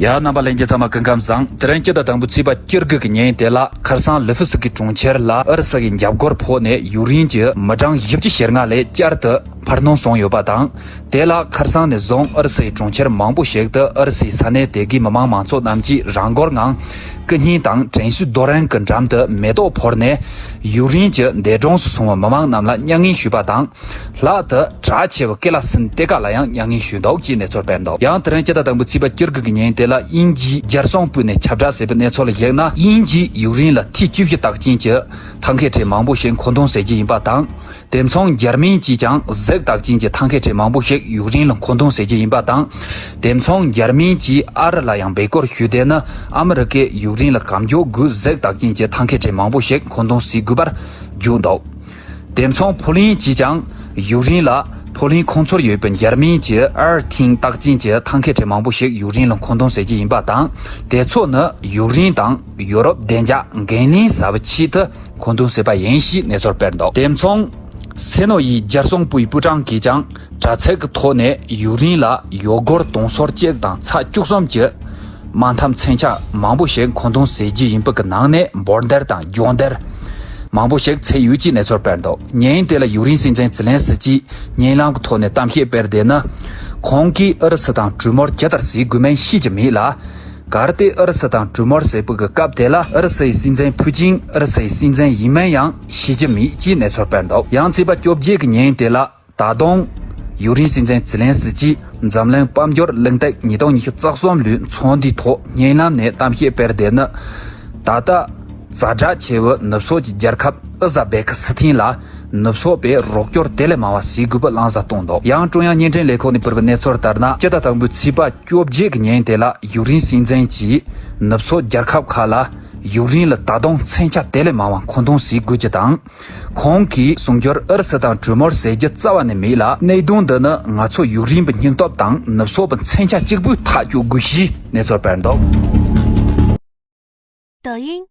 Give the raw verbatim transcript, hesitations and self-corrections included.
ཡ། རྣམ་པ་ལྷན་རྒྱས་ཚང་མ་སྐུ་ཁམས་བཟང་། དེ་རིང་སྤྱི་ཟླ་དང་པོའི་ཚེས་པ་བཅུ་དགུ་གི་ཉིན་དེ་ལ་ཁར་སང་ལི་ཧྥུ་སི་ཀི་གྲོང་ཁྱེར་ལ་ཨུ་རུ་སུ་ཡི་འཇབ་རྒོལ་ཕོག་ནས་ཡུཀ་རེན་གྱི་མི་གྲངས་བཞི་བཅུ་ཞེ་ལྔ་ལས་བསྐྱར་དུ་འཕར་སྣོན་སོང་ཡོད་པ་དང་། དེ་ལ་ཁར་སང་ནས་བཟུང་ཨུ་རུ་སུ་ཡི་གྲོང་ཁྱེར་མང་པོ་ཞིག་ཏུ་ཨུ་རུ་སུའི་ས་གནས་དེ་གའི་མི་མང་མང་ཚོགས་རྣམས་ཀྱིས་རང་འཁོར་ངང་ཀུ་རྙིང་དང་དྲན་གསོའི་རྡོ་རིང་གི་འགྲམ་དུ་མེ་ཏོག་ཕོར་ནས་ཡུཀ་རེན་གྱི་འདས་གྲོངས་སུ་སོང་བའི་མི་མང་རྣམས་ལ་མྱ་ངན་ཞུས་པ་དང་། ལྷག་ཏུ་གྲགས་ཆེ་བའི་ཀེ་ལ་སིན་གཏེར་ཁ་ལ་ཡང་མྱ་ངན་ཞུས་འདུག་ཅེས་གནས་ཚུལ་སྤེལ་འདུག་ཡང་དེ་རིང་སྤྱི་ཟླ་དང་པོའི་ཚེས་པ་བཅུ་དགུ་གི་ཉིན་དེ་ལ་དབྱིན་ཇིའི་རྒྱལ་སྲུང་པུས་ནས་ཁྱབ་བསྒྲགས་བྱས་པའི་གནས་ཚུལ་ལ་གཞིགས་ན། དབྱིན་ཇིས་ཡུཀ་རེན་ལ་ཐི་བཅུ་བཞི་རྟགས་ཅན་གྱི་ཐང་ཁའི་ཁྲལ་མང་པོ་ཞིག་མཁོ་འདོན་བྱེད་ཀྱི་ཡིན་པ་དང་། དེ་མཚུངས་འཇར་མན་གྱིས་ཀྱང་གཟེགས་རྟགས་ཅན་གྱི་ཐང་ཁའི་ཁྲལ་མང་པོ་ཞིག་ཡུཀ་རེན་ལ་མཁོ་འདོན་བྱེད་ཀྱི་ཡིན་པ་དང་། དེ་མཚུངས་འཇར་མན་གྱིས་ཨ་རི་ལ་ཡང་འབོད་སྐུལ་ཞུས། དེ་ནི་ཨ་མི་རི་ཀས་ཡུཀ་རེན་ལ་གང་མགྱོགས་སྒོས་གཟེགས་རྟགས་ཅན་གྱི་ཐང་ཁའི་ཁྲལ་མང་པོ་ཞིག་མཁོ་འདོན་བྱེད་དགོས་པར་བརྗོད་འདུག་དེ་མཚུངས་ཕོ་ལན་གྱིས་ཀྱང་ཡུཀ་རེན་ལ་ཕོ་ལན་ཁོངས་གཏོགས་ཡོད་པའི་འཇར་མན་གྱི་ཨར་ཐིང་རྟགས་ཅན་གྱི་ཐང་ཁའི་ཁྲལ་མང་པོ་ཞིག་ཡུཀ་རེན་ལ་མཁོ་འདོན་བྱེད་ཀྱི་ཡིན་པ་དང་། དེ་ཚོ་ནི་ཡུཀ་རེན་དང་ཡུ་རོབ་བདེ་འཇགས་འགན་ལེན་བྱ་བའི་ཆེད་དུ་མཁོ་འདོན་བྱས་པ་ཡིན་ཞེས་གནས་ཚུལ་སྤེལ་འདུག་དེ་མཚུངས་སེ་ནོ་ཡི་རྒྱལ་སྲུང་པུའི་པུའུ་ཀྲང་གིས་ཀྱང་དྲ་ཚིགས་ཀྱི་ཐོག་ནས་ཡུཀ་རེན་ལ་ཡུལ་སྒོར་དུང་ཕྱུར་གཅིག་དང་ཚེག་བཅུ་གསུམ་གྱི་དམག་འཐབ་མཚོན་ཆ་མང་པོ་ཞིག་མཁོ་འདོན་བྱེད་ཀྱི་ཡིན་པ་གི་ནང་ནས་འབོར་འདར་དང་སྦྱོང་འདར་མང་པོ་ཞིག་བྱས་ཡོད་ཅེས་གནས་ཚུལ་སྤེལ་འདུག་ཉིན་དེ་ལ་ཡུཀ་རེན་སྲིད་འཛིན་ཛི་ལན་སི་ཀིས་བརྙན་ལམ་གྱི་ཐོག་ནས་གཏམ་བཤད་སྤེལ་དེ་ནི། ཁོང་གིས་ཨུ་རུ་སུ་དང་གྲོས་མོལ་ཇི་ལྟར་བྱེད་དགོས་མིན་ཤེས་ཀྱི་མེད་ལ། གལ་ཏེ་ཨུ་རུ་སུ་དང་གྲོས་མོལ་བྱེད་པའི་སྐབས་དེ་ལ་ཨུ་རུ་སུའི་སྲིད་འཛིན་ཕུའུ་ཅིན་ཨུ་རུ་སུའི་སྲིད་འཛིན་ཡིན་མིན་ཡང་ཤེས་ཀྱི་མེད་ཅེས་གནས་ཚུལ་སྤེལ་འདུག་ཡང་ཚེས་པ་བཅོ་བརྒྱད་ཀྱི་ཉིན་དེ་ལ། ད་དུང་ཡུཀ་རེན་སྲིད་འཛིན་ཛི་ལན་སི་ཀིས་འཛམ་གླིང་དཔལ་འབྱོར་གླེང་སྟེགས་ཉིས་སྟོང་ཉི་ཤུ་རྩ་གསུམ་ལོའི་ཚོགས་འདུའི་ཐོག་བརྙན་ལམ་ནས་གཏམ་བཤད་སྤེལ་དེ་ནི། ད་ལྟ་ཛ་དྲག་ཆེ་བའི་ནུབ་ཕྱོགས་ཀྱི་རྒྱལ་ཁབ་ཨུ་ཟ་བེ་ཁི་སི་ཐན་ལ་ནུབ་ཕྱོགས་པས་རོགས་སྐྱོར་དེ་ལས་མང་བ་བྱེད་དགོས་པའི་བླང་བྱ་བཏོན་འདུག་ཡང་ཀྲུང་དབྱང་བརྙན་འཕྲིན་ལས་ཁུངས་ནས་སྤེལ་བའི་གནས་ཚུལ་ལྟར་ན། སྤྱི་ཟླ་དང་པོའི་ཚེས་པ་བཅོ་བརྒྱད་ཀྱི་ཉིན་དེ་ལ་ཡུཀ་རེན་སྲིད་འཛིན་གྱིས་ནུབ་ཕྱོགས་རྒྱལ་ཁབ་ཁག་ལ་ཡུཀ་རེན་ལ་ད་དུང་མཚོན་ཆ་དེ་ལས་མང་བ་མཁོ་འདོན་བྱེད་དགོས་རྒྱུ་དང་། ཁོང་གིས་གསུང་སྒྱུར་ཨུ་རུ་སུ་དང་གྲོས་མོལ་བྱེད་རྒྱུ་རྩ་བ་ནས་མེད་ལ། གནད་དོན་འདི་ནི་ང་ཚོ་ཡུཀ་རེན་པའི་སྙིང་སྟོབས་དང་ནུབ་ཕྱོགས་པའི་མཚོན་ཆ་གཅིག་པུས་ཐག་གཅོད་དགོས་ཞེས་གནས་ཚུལ་སྤེལ་འདུག抖音